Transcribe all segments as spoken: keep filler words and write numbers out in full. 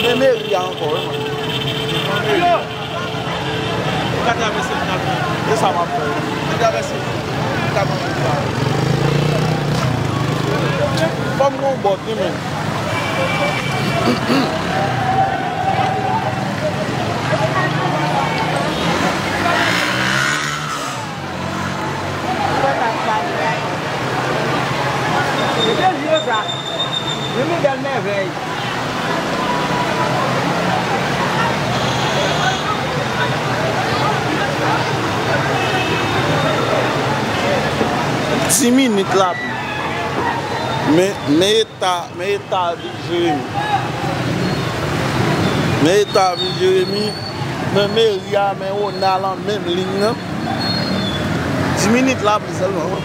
Men meri a ankò, wi, mwen. Yo! Ou ka travèse l nan. E sa m ap fè. Ou travèse l. Ou ka pran kout la. Fò m gon bòt, wi, men. Mete zye sa. Yon bèl mèvèy. Dis minit lapli. Men, men eta, men eta vil Jeremi. Men eta vil Jeremi. Men meri a, men Wona lan menm liy nan. Dis minit lapli sèlman, wi.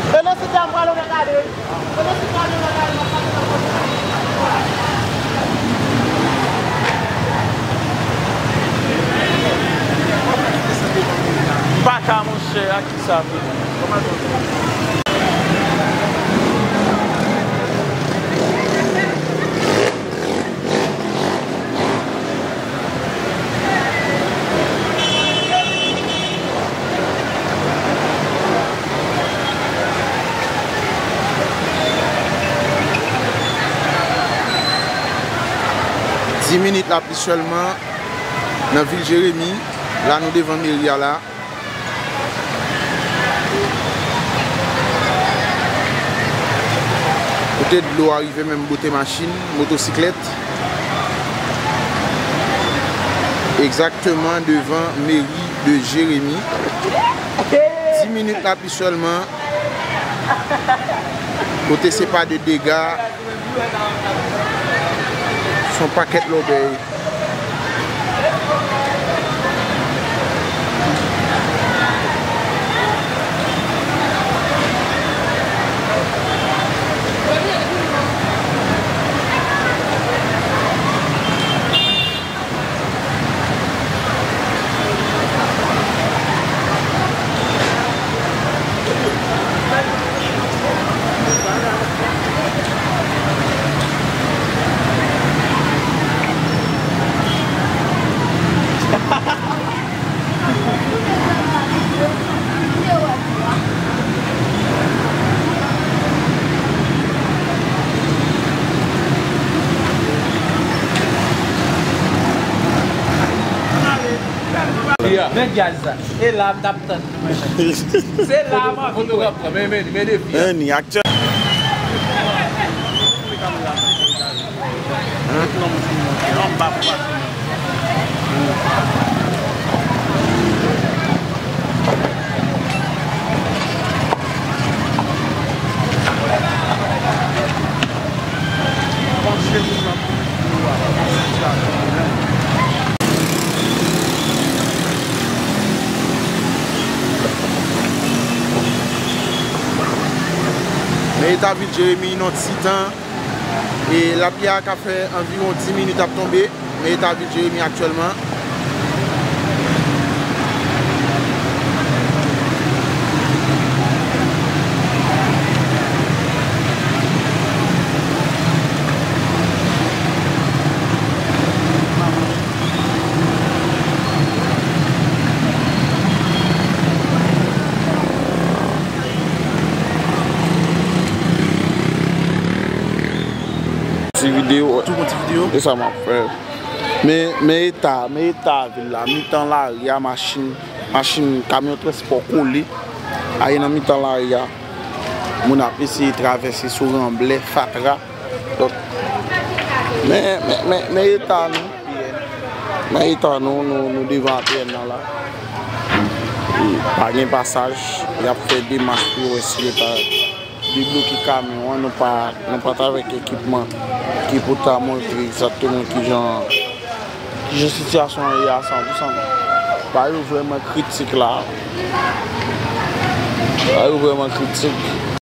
E nan sitya m pral gade. M pa ka, monchè, ak kisa m ye. Dis minit lapli sèlman nan vil Jeremi. La, nou devan meri a la. Kote dlo a rive menm bote machin, motosiklèt. Egzakteman devan meri de Jeremi. Dis minit lapli sèlman. Kote se pa de dega. Se yon pakèt lòbèy. Men gaz la. E la m t ap tann nou, men. Se la m anvi wè. Fotograf pran, men, men, men defi a. Annie, aktyèl. Men eta vil Jeremi nan ti tan. E lapli a ka fè anviwon dis minit ap tonbe. Men eta vil Jeremi aktyèlman. Ti videyo. Tou bon ti videyo. E sa m ap fè. Men, men eta, men eta vil la. Mitan lari a, machin, machin, kamyon transpò kole. Aye nan mitan lari a. Moun ap eseye travèse sou ranblè, fatra. Donk, men, men, men, men eta nou. Men eta nou, nou, nou devan A P N nan la. E pa gen pasaj, y ap fè demach pou yo wè si yo ta debloke kamyon an, nou pa, nou pa t avèk ekipman ki pou ta montre egzakteman kijan, kijan sitiyasyon an ye a san pou san. Bagay yo vrèman kritik la. Ay, ou vrèman kritik.